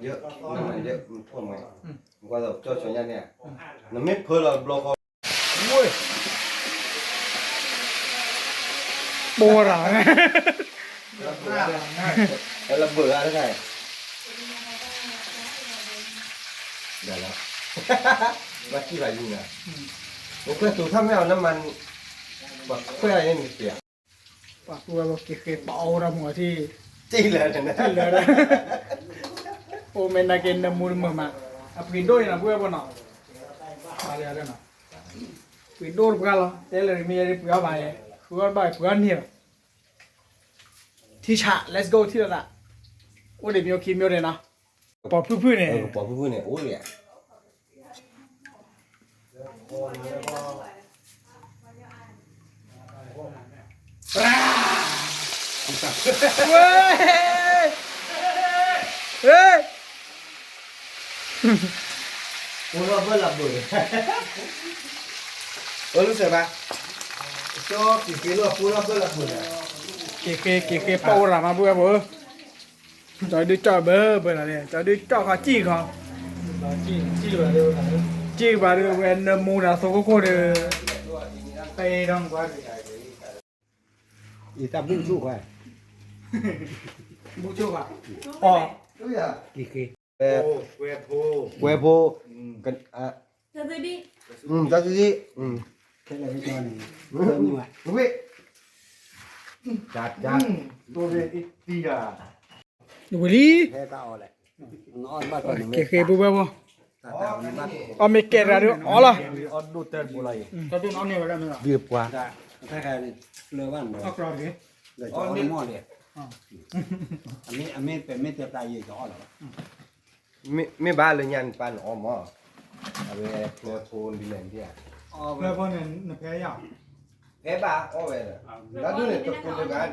เยอะ น้ำมันเยอะ มันท่วมไง อืม มันก็จะจ่อชอนย่าเนี่ย อืม มันไม่เพ้อเราบล็อกเขา โอ้ย โบราณ แล้วระเบิดอะไรไง ได้แล้ว ลักกี้ลายยิงอ่ะ อืม มันเพื่อตูถ้าไม่เอาน้ำมัน แบบเพื่ออะไรนี่มันเสีย ပှၤပုၢ်ဝဲၢ်ဖိက့ၤဃ့ပအီၣ်ဝဲဒၣ်မုၢ်အထံ ထံၣ်လၢာ် ထံၣ်လၢာ် အိၣ်မ့ၢ်နာ်က့နမူတမုာ်မး အပှ့ၤဒိၣ်အံၤနီၤ ပုၢ်ဝဲၢ်ဖိနီၤ ပှ့ၤဒိၣ်တပှၢ်လီၤ တဲလၢမ့ၢ်ယဲဒ်ပှ့ၤအီၣ်ဘၣ်ယဲ ဃုအီၣ်ဘၣ်ပှ့ၤအီၣ်န့ၢ်ဘၣ် ထံဆး let's go ထံၣ်လီၤသး အိၣ်ဒံးမ့ၢ်အိၣ်ခံမ့ၢ်အိၣ်ဒံးနီၤ ကပီၤဖုၣ်ဖုၣ်န့ၣ် ကပီၤဖုၣ်ဖုၣ်န့ၣ် အိၣ်လံ ဝဲ ဟ့ၣ် ပိၢ်ထီၣ်ဘၢၣ်လၢဘၢၣ် အၢ လူစဲးဘၣ် ကၠီက့ၤဃ့လၢပိၢ်ထီၣ်ဘၢၣ်လၢဘၢၣ် က့ၤဃ့ က့ၤဃ့ ပအိၣ်ရၤမး ပုၢ်ဝဲၢ်ဖိဧၢ ကၠီဒုးကၠီၣ်ဘၢဘၢလီၤန့ၣ် ကၠီဒုးကၠီၣ်ခီစံၣ်ခီ စံၣ်ဘၣ်ဒီး ဝဲနမူနၤသိခိၣ်ခိၣ်ဒီး ပဲထီၣ်ကွၢ် အံၤတၢ်ဘူၣ်ဆူၣ်ခွါ ဘူၣ်ဆူၣ်ခွါ အီၤ က့ၤက့ၤ ကွဲဖိ ကွဲဖိ တၢ်သဒံး တၢ်သဒံး ခဲလၢာ်ဝဲကၠီန့ၣ် ဝ့ၢ် ကၠၢ်ကၠၢ် ဒိၣ်ရ့ၣ်တံၢ်ယၤ ဝံၤလံ က့ၤဃ့ပုၢ်ဝဲၢ်ဖိ အီၣ်မ့ၢ်ကဲတဂၤဒီးအီၣ်လီၤ ဒ်ပှၤ အီၣ်ကျီတဂ့ၤ ဒီးယအီၣ်မ့ၢ်လံ, အမ့ၢ် အမ့ၢ်ပမ့ၢ်တဲပျၢ်ယဲ ယအီၣ်လီၤဘၣ်, မ့ၢ်ဘၣ်လၢညါနပၢ်နအီၣ်မး, အဝဲဖျၢၣ်ဖိဒ်လဲၣ်ဒ်, ဖျၢၣ်ဖိန့ၣ် နဖဲယၤ, ဖဲဘၣ်အီၣ်ဝဲဒီး, ဒ်ဒူၣ်န့ၣ် တပူၤတဂၤ,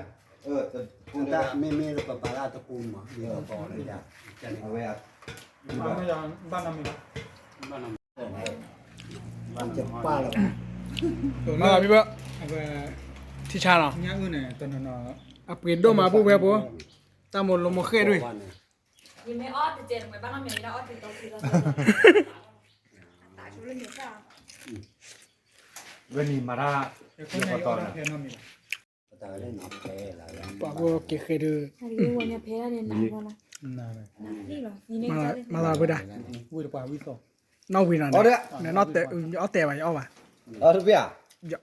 တပူၤတဂၤ, မ့မ့ၢ်ပပာ်လၢတပူၤမး, အဝဲ, ဘၣ်နီတမံၤဘၣ်, ဘၣ်နီတမံၤဘၣ်, ထံဆါလီၤ, အပှ့ၤဒိၣ်မးပုၢ်ဝဲၢ်ဖိ, တၢ်မိၢ်လိမိၢ်ဃဲၣ်ဒွဲၣ်, ဝဲန့ၣ်မၤတၢ်, ပှၤဖိက့ၤဃဲၣ်ဒုး, မၤသးဝဲဒၣ်, နီၣ်ဝံၤနီၤ, အီၣ်တဲာ်ဘၣ် ယအီၣ်ဘၣ်, ယ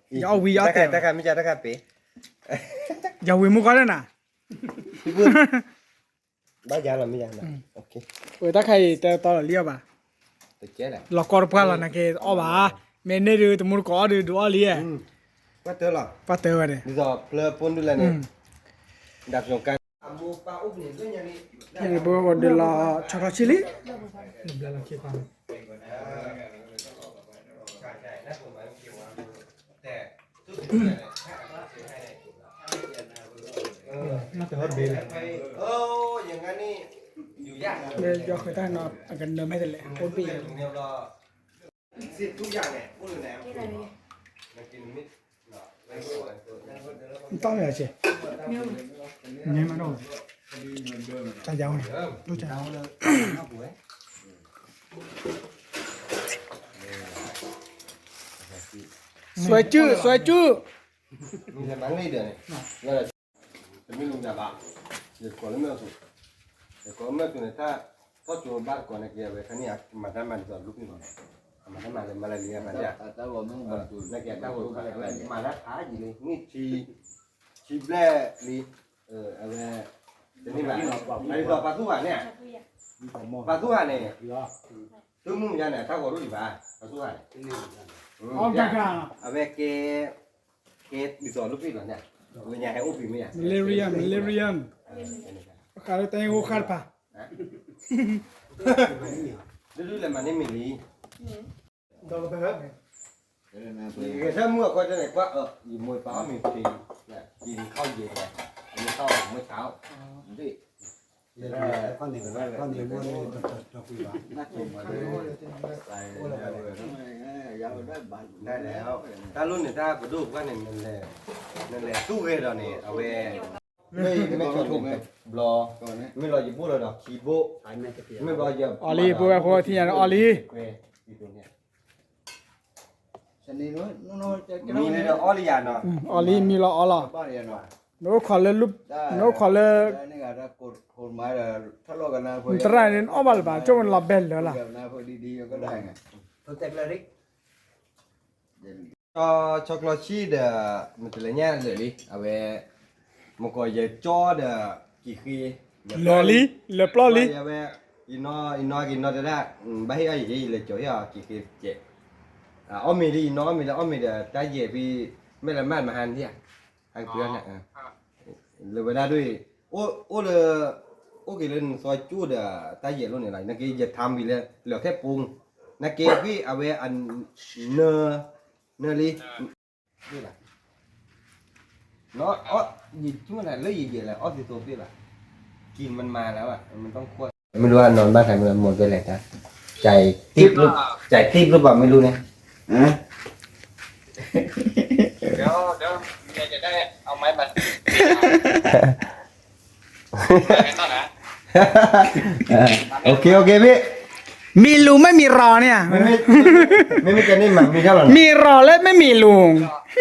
အီၣ်ဝံၤယအီၣ်တဲာ်ဘၣ်, ယဝံၤမူကီၢ်လၢနၤ, ဘၣ်ယၤလီၤမ့ၢ်ယၤ, ဝဲတၢ်ခါအံၤ တတီလီၤလံအီၣ်ဘၣ်, လီၤကီတပှၢ်လီၤ နက့ၤအီၣ်ဘၣ်, မ့ၢ်န့ၢ်ဒုး တမူတကိးအီၣ်ဒုး ဒုးအီၣ်လံ, ပှၢ်တၢလီၤ, ပှၢ်တၢဝဲန့ၣ်, ဒ်သိးဖျၢၣ်ဖိဒ်လဲၣ်န့ၣ်, ဒ်သိး, ပဒုးလီၤဆီထီၣ်ဆံလံ, လၢယီၤဃဲၤတၢ်နီၤ အကနၢၤမ့ၢ်တလဲၣ်, အိၣ်ဘ့ၣ် မ့ၢ်တၢ်မ့ၢ်အီၤဆဲး, မ့ၢ်မ့ၢ်, တၢ်ယၤဝဲန့ၣ်, စွဲကုၢ် စွဲကုၢ်, တမ့ၢ်လူၤနၤဘၣ်, ယကိးလၢမ့ၢ်အီၤ, ယကိးလၢမ့ၢ်အီၤန့ၣ် တၢ်, ဖီၣ်ကၠိဘၣ်တကိးန့ၣ်က့ၤ အဝဲခါန့ၣ် မၤတၢ်မၤဒ်သိးလူၤဖံၣ်လီၤ, အမၤတၢ်မၤလၢမၤလၢလံမၤ, နကဲတၢ်ဂီၤ, မၤတၢ်ဖးယံာ်လံ န့ၣ်, ထံဘျဲၣ်လံ, အဝဲ, တမ့ၢ်ဘၣ်, ဒ်သိးပာ်သူၣ်ဂၤန့ၣ်, ပာ်သူၣ်ဂၤန့ၣ်, သုမုၢ်မယါန့ၣ် အတၢ်ဂီၤဒိၣ်ဒံးဘၣ်, ပာ်သူၣ်ဂၤန့ၣ်, အဝဲကဲ, ကဲဒ်သိးလူၤဖံၣ်လီၤန့ၣ်, ဝဲညါဟဲအိၣ်ဖံးမ့ၢ်ယါ, malaria malaria, ဃးလၢတၢ်ဟဲအိၣ်ဃၢ်တဖၣ်, ဒုဒုလဲၤမၤန့ၢ်မ့ၢ်လံ, ယဂဲၤဆၢမုၢ်အဃိတန့ၣ် ကွၢ်အၢ ယမိၢ်ပာ်အီၣ်မ့ၢ်ဖံး, ယခီၣ်ယဲၢ်, ယခီၣ်မ့ၢ်ဆါအီၣ်, တၢ်လိၣ်န့ၣ်တၢ်ပဒိၣ်ပှၢ်န့ၣ် နလဲၤသူၣ်ဂဲၤဒီးန့ၣ် အဝဲ, မ့ၢ်မ့ၢ်ကီၢ်န့ၣ်တဘျီ, မ့ၢ်လီၤယဘိၣ်လီၤဒီးခံဘိၣ်, မ့ၢ်ဘျီယ, အီလံ ပုၢ်ဝဲၢ်ဖိထံၣ်ညါန့ၣ် အီလံ မံလၢအီလံယၤနီၤ, အီလံမံလီၤအီလီၤ, နအိၣ်ခိးလၢ, နအိၣ်ခိးလၢ, နသရၣ်န့ၣ် နအီၣ်ဘၣ်လၢၤဘၣ် ကၠိမ့ၢ်လီၤဘဲလၢာ်လီၤ, ဆီကျီဆံဒီး, မတၤလဲၣ်ညါလၢာ်လံ အဝဲ, မကီၢ်ယကၠီဒီး, က့ၤဃ့, လၢာ်လံ, လၢာ်ပျီလံ, ယနီၢ်က့ၤနီၢ်တဒၣ်, ဘၣ်ဟ့ၣ်အီၣ်ယၤ ယလဲၤကၠီၤဟ့ၣ်အီၤက့ၤဃ့ကဲး, အီၣ်မ့ၤလံ ယနီၢ်အီၣ်မ့ၤလၢအီၣ်မ့ၤဒီးတၢ်ယဲၢ်ဖဲ, မ့ၢ်လၢမ့ၢ်မဟါန့ၣ်ဧါ, ဟဲက့ၤန့ၣ်, လၢဝဲဒၣ်ဒ်အံၤ, အိၣ်လၢ, အိၣ်က့ၤလၢနသီကၠိဒီးတၢ်ယဲၢ်လိၣ်န့ၣ်လီၤ နက့ၤယထါမံၤလၢ, လၢာ်ခဲပူၤ, နက့ၤဃ့အဝဲ, နၢ, နၢလံ နအီၣ်, ယဆိကမိၣ်လၢယယဲၢ်လၢအီၣ်သ့သိးသ့ဘၣ်, ကံၢ်မနမၤလၢဘၣ်, မ့ၢ်တခီ, မ့ၢ်ဒိၣ်အနီၢ်ဘၣ်ခါမ့ၢ်မိၢ်ကဲလဲၣ်တၢ်, ကၠဲးသ့ၣ်ဘျုး, ကၠဲးသ့ၣ်ဘျုးဘၣ်မ့ၢ်လူၤန့ၣ်, မ့ၢ်လူၤမ့ၢ်မံၤရီၤန့ၣ်, မ့ၢ်မံၤရီၤလၢမ့ၢ်မံၤလူၤ,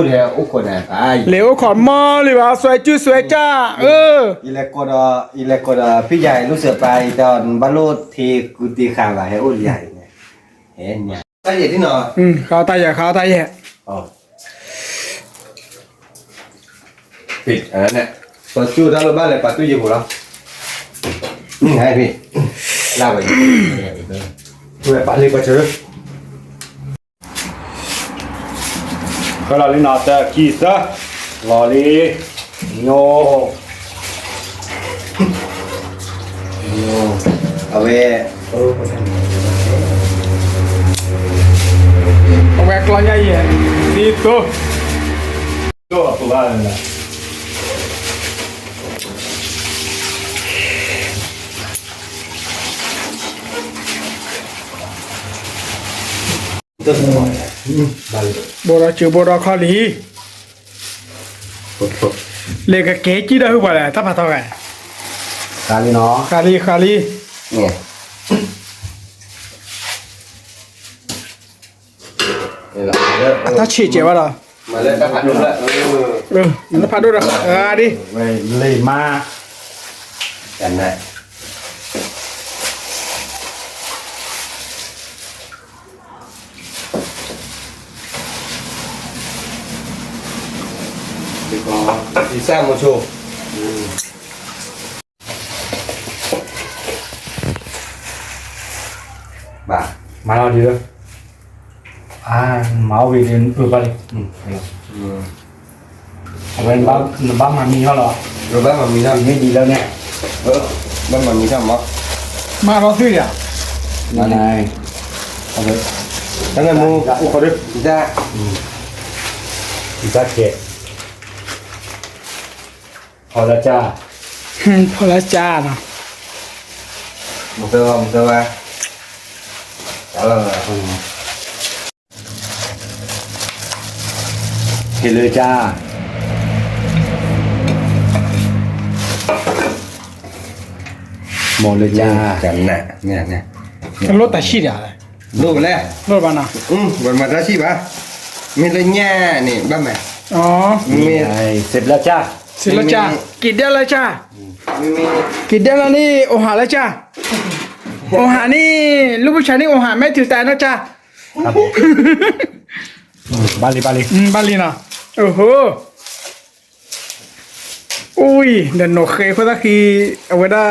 လဲၤအိၣ်ခိးမီလံဘၣ် စွဲကၠူစွဲကၠၢ်, ယလဲၤကိးဒီး, ယလဲၤကိးဒီးဖံယၤအံၤ လူစၢၤပၢ်အံၤ တဘၣ်လိၣ်ထံကူတံဃာ်ဘၣ် ဟဲအိၣ်လံယၤအံၤန့ၣ်, ဟဲ, တၢ်ယဲၢ်, ဃးတၢ်ယဲၢ် ဃးတၢ်ယဲၢ် ပှၤကၠူၣ်တၢ်လိၣ်ဘၣ်လဲၤပာ်တူၢ်ယံၤပူၤလီၤ, နံၤဟဲဖံ, လၢဝဲ, ဝဲပာ်လံပှၤကၠူၣ်, ပှၤ ခွဲလီၤလံနီၤ တၢ်ခံသၢ လီၤလံ ညိ အဝဲ အဝဲကျီညါယဲၢ် ဒ်သိး ဒိၣ်အပူၤဘၣ်လၢ ဘိၣ်ဒီးစၢၤဘိၣ်ဒီးခီလံ လဲၤကကဲကံၣ်ဒီးဟုၣ်ပှၤလဲၣ် တၢ်ဖးထီၣ်ဂၤ ဃးလံနီၤ ဃးလံ ဃးလံ အတၢ်ဆံးစဲးဘၣ်ဒီး တၢ်ဖးဒိၣ်ဒီး ဃးဒံး လ့မါ ယစၢ်မုဆိ ဘၣ် မၤလီၤဒံးလၢ အါ မၤအီၣ်ဝံၤဒ်အၢဘၣ်လံ အဝဲ နဘၣ်မၤမံထီၣ်လီၤ နဘၣ်မၤမံထီၣ် မ့ၢ်ဒ်လၢန့ၣ် ဘၣ်မၤမံထီၣ်မး မၤလီၤသွံၣ်ယၤ တၢ်နမူ အိၣ်ခိးဒၢ တၢ်ကဲ ဖီလၢကၢ် ဖီလၢကၢ်နီၤ မတဝဲ မတဝဲ ဟ့ၣ်လၢကၢ် မ့ၢ်လၢကၢ် လိၣ်တၢ်ဆံၣ်တဂၤလဲၣ် လိၣ်လဲၣ် လိၣ်ဘၣ်နီၤ ဝဲမၤတၢ်ဆံၣ်ဘၣ် မ့ၢ်လၢညါန့ၣ် ဘၣ်မး မ့ၢ် စံးဘျုးကၢ် စံးဘျုးကၢ် က့ၤဒဲလၢကၢ် က့ၤဒဲလၢန့ၣ် အိၣ်ဟးလၢကၢ် အိၣ်ဟးန့ၣ် လူၢ်ဘူၣ်ဆါန့ၣ် အိၣ်ဟးမဲာ်ထူၣ်တၢ်နီၢ်ကၢ် ဘၣ်လံ ဘၣ်လံ ဘၣ်လံနီၤ အိၣ်ဟိ အူအံၤ ဒီးနိၣ်ဃဲခိၣ်သၣ်ဃံ အဝဲဒၣ်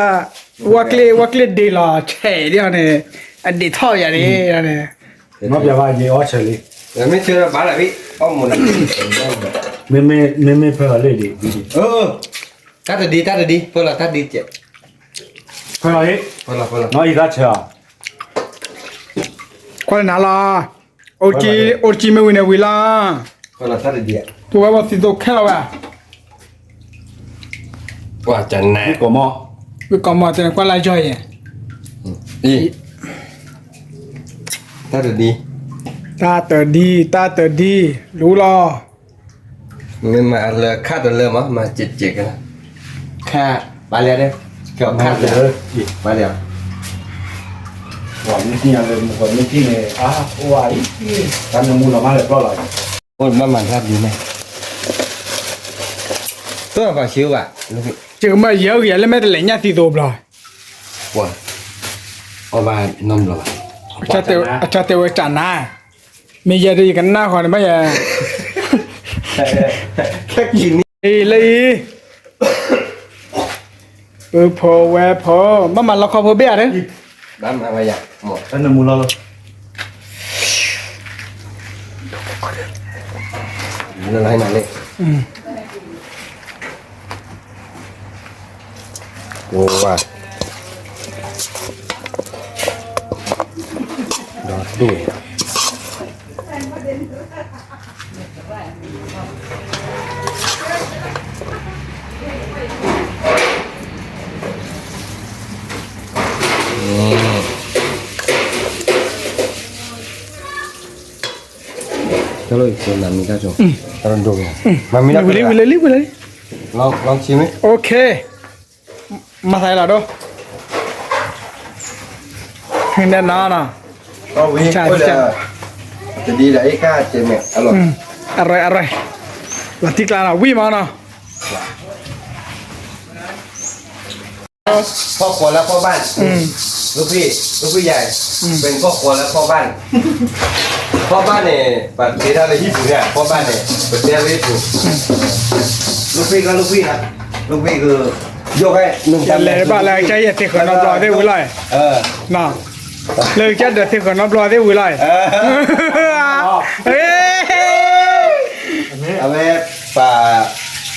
ဝၣ်ကျ့ၣ် ဝၣ်ကျ့ၣ်ဒ့လီၤ ဆဲးဒ်အီၤန့ၣ် အဒ့ထီၣ်ယၤန့ၣ် မ့ၢ်ပျးဘၣ်ယအီၣ်ဆၢလံ မ့ၢ်ဆၢဘၣ်လၢဘ့ၣ် အီၣ်မူနၤ မ့မ့ၢ်ဖဲလီၤလံဒံး တၢ်တဒံ တၢ်တဒံ ဖဲလီၤတၢ်ဒံကဲး ဖဲလီၤဟ့ၣ် ဖဲလီၤ ဖဲလီၤ နီၢ်အံၤတၢ်ဆၢအီၤ ကွၢ်လၢနၤလီၤ အိၣ်တကံ အိၣ်တကံမ့ၢ်ဝံၤန့ၣ်ဝံၤလီၤ ကွၢ်လၢတၢ်တဒံ ပဝဲပှၤသံသိခဲလီၤဝဲ ကွၢ်ကနၣ် ဝံၣ်ကီၢ်မီၢ် ဝံၣ်ကီၢ်မီၢ်တဲကွၢ်လၢယီၤယဲၢ် အံၤ တၢ်တဒံ တၢ်တဒံ တၢ်တဒံ လူလီၤ မ့ၢ်မၤလၢခါတလၢမး မၤစဲးစဲးကနၣ် ခါ ပာ်လၢဒဲး ခါတလၢ ပာ်လၢ ပှၤမ့ၢ်ထံၣ်ညါလၢ ပှၤမ့ၢ်ထံၣ်န့ၣ် အါ အိၣ်ဝဲအံၤ တၢ်နမူလီၤမးလၢပျီလီၤ အိၣ်ဘၣ်မၤတၢ်ဒ်န့ၣ် တၢ်ပာ်ဆံးဘၣ် ကမၢယဲၢ်ဂၤလၢမဲာ်တလဲၤညၣ်သံသိဘျီ ပှၤ အီၣ်ဘၣ်နီတဘျီဘၣ် အကၢ်တဲဝဲကၢ်နၤ မ့ၢ်ယဲဒ်ယကနၣ်ဃီန့ၣ်ဘၣ်ယဲ ခဲကံၤန့ၣ် လၢအံၤ ပုၢ်ဖိဝဲၢ်ဖိ ဘၣ်မၤလီခီဖိဘ့ၣ်ဧါ ဘၣ်မၤဝဲယၤ မ့ၢ်တၢ်နမူလီၤလီၤ လၢလၢနၤလံ ဝါ ဒီးဒိၣ် တၢ်လီၢ်အံၤ မၤမံတၢ်ကီ တၢ်လီၢ်ဒိၣ်ဝဲ မၤမံတၢ်ဝံၤလံ ဝံၤလံ ဝံၤလံ လီၤ လီၤဆံးမ့ၢ် OK မၤသးလီၤဒိၣ် ဟဲနဲၣ်နီၤနီၤ ဝံၤ တဒံဒၣ်အ့ၣ်ကၢ်ကဲမဲာ် အလီၢ် အရဲၣ်အရဲၣ် လီၤတံၢ်ကျါနီၤ ဝံၣ်မးနီၤ พ่อครัวและพ่อบ้าน ลูกพี่ ลูกพี่ใหญ่ เป็นพ่อครัวและพ่อบ้าน พ่อบ้านเนี่ย ประเทศอะไร ญี่ปุ่นเนี่ย พ่อบ้านเนี่ย ประเทศอะไร ญี่ปุ่น ลูกพี่ก็ลูกพี่นะ ลูกพี่คือ ยกให้หนึ่งพัน လဲၤဘၣ်လၢကၢ်ယဲၢ်သ့ၣ်ဃၢၤနီတဘျီသ့ၣ်ဝံၤလီၤ လၢကၢ်ဒီးသ့ၣ်ဃၢၤနီတဘျီသ့ၣ်ဝံၤလီၤ ဟ့ၣ် အဝဲပှၤ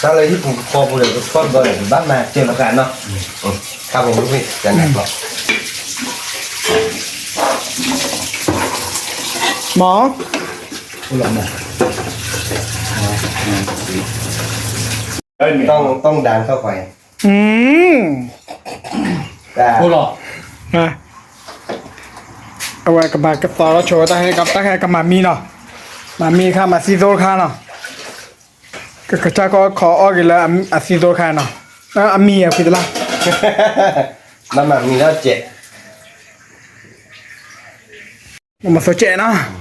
တၢ်လၢဟံၣ်ပူၤကဖီပူၤဒီး ကဖီတဘျီဒီး ပဘၣ်မၤစၢၤလီၤဃာ်နီၤ. ခါပူၤဝံၣ် ကနၣ်လီၤ မး ต้องต้องดันเข้าไป อืม အဝဲကမၤကသီထီၣ်ဆိဝဲ တၢ်ဟဲကမၤမံနီၤ, မၤမံတခါ မၤသံသိတခါနီၤ, ကကစၢ်ကီၢ်ခိးအီၣ်က့ၤလၢအသံသိတခါနီၤ, အမံၤအဖံတလၢ် မၤမံၤလီၤစဲး မၤသိစဲးနီၤ,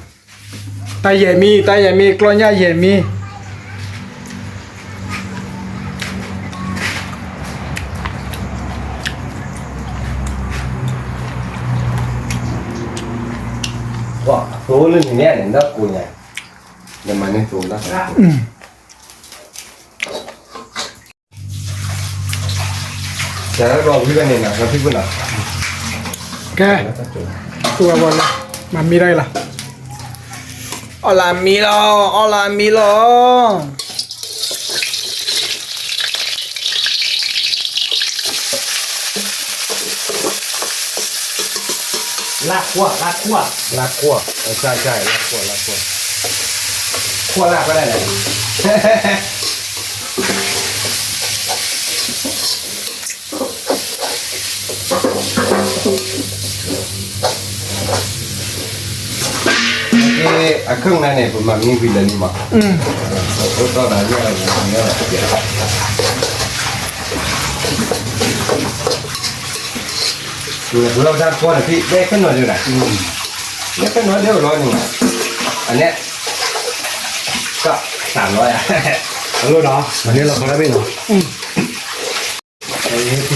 တၢ်ယဲၢ်မံ တၢ်ယဲၢ်မံ ကျီညၣ်ယဲၢ်မံ သိလၢန့ၣ်န့ၣ် နၢ်ကိးညါ နမၤန့ၢ်သိလၢ ကဲ ကဲ မၤမံဒၣ်အံၤလီၤ, အီၣ်လၢအမံလီၤ အီၣ်လၢအမံလီၤ. လၢကွၢ် လၢကွၢ် လၢကွၢ် လၢကွၢ် လၢကွၢ် ကွၢ်လၢကွၢ် အခဲအံၤန့ၣ် ပမၤမံဝံၤလၢာ်လံမး, အိၣ်တီၢ်ဒီးညၣ်လီၤ ပလီၢ်တၢ်ကွၢ်န့ၣ် ဖဲဖဲနီၤဒုးဒၣ်, ဖဲနီၤဒုးလီၤန့ၣ်, အန့ၣ် က သၢမ်ร้อย အလိၣ်နီၤ, အန့ၣ်လီၤခီ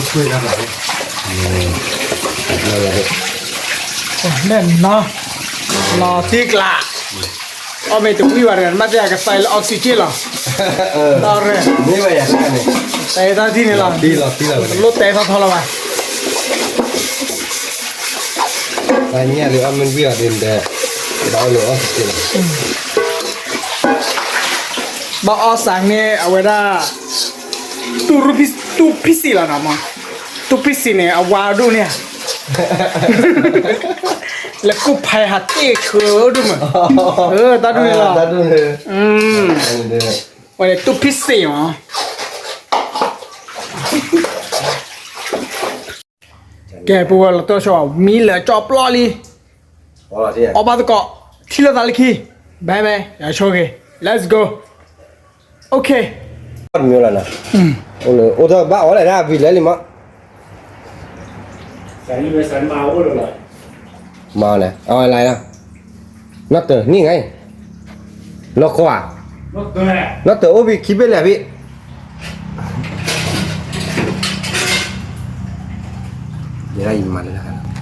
တၢ်ဘ့ၣ်နီၤ. လီၤတံၢ်ကျါ, အီၣ်မ့ၢ်တဝံၣ်ဘၣ်တဂၤ နဘၣ်သ့ၣ်ညါကသးလၢ oxygen လီၤ. မ့ၢ်ဝဲယၤန့ၣ်, တဲတၢ်ထံၣ်န့ၣ်လီၤ, လိၣ်တဲထီၣ်ထီလီၤဘၣ်. တၢ်ညၣ်လၢအီၣ်မ့ၢ်ဝံၣ်အီၤဒ်န့ၣ်ဒီး, ဘၣ်အီၣ်လၢ oxygen လီၤ. ဘၣ်အီၣ်စးန့ၣ် အဝဲဒၣ် တူၢ်ဖံစံလီၤနီၤမး, တူၢ်ဖံစံန့ၣ် အဝါဒိၣ်န့ၣ်ဧါ, လၢကူၣ်ဖဲဟးတ့ၢ်ဆှၢဒိၣ်မး, တၢ်ဒိၣ်န့ၣ်လီၤ, ဝဲန့ၣ် တူၢ်ဖံစံမး. ကဲ ပဝဲလီၤတၢ်ဆီ မံလၢာ်ကၠီပျီလံ, အီၣ်ဘၣ်သကိး, ထံၣ်လိာ်သးလၢခံ, bye bye ယဆိက့ၤ, let's go, okay. တမံၤလီၤနီၤ, အိၣ်တဘၣ်အီၣ်လဲၣ်ဒၣ်ဝံၤလဲၣ်လံမး, မၤလဲၣ်, အဝဲလၢ နီၢ်တၢၤန့ၣ်ဂ့ၤ, လီၤခီဧါ, နီၢ်တၢၤအိၣ်ဖဲခံဘ့ၣ်လဲၣ် ဖဲ ယဲဒၣ်အံၤမၤလၢ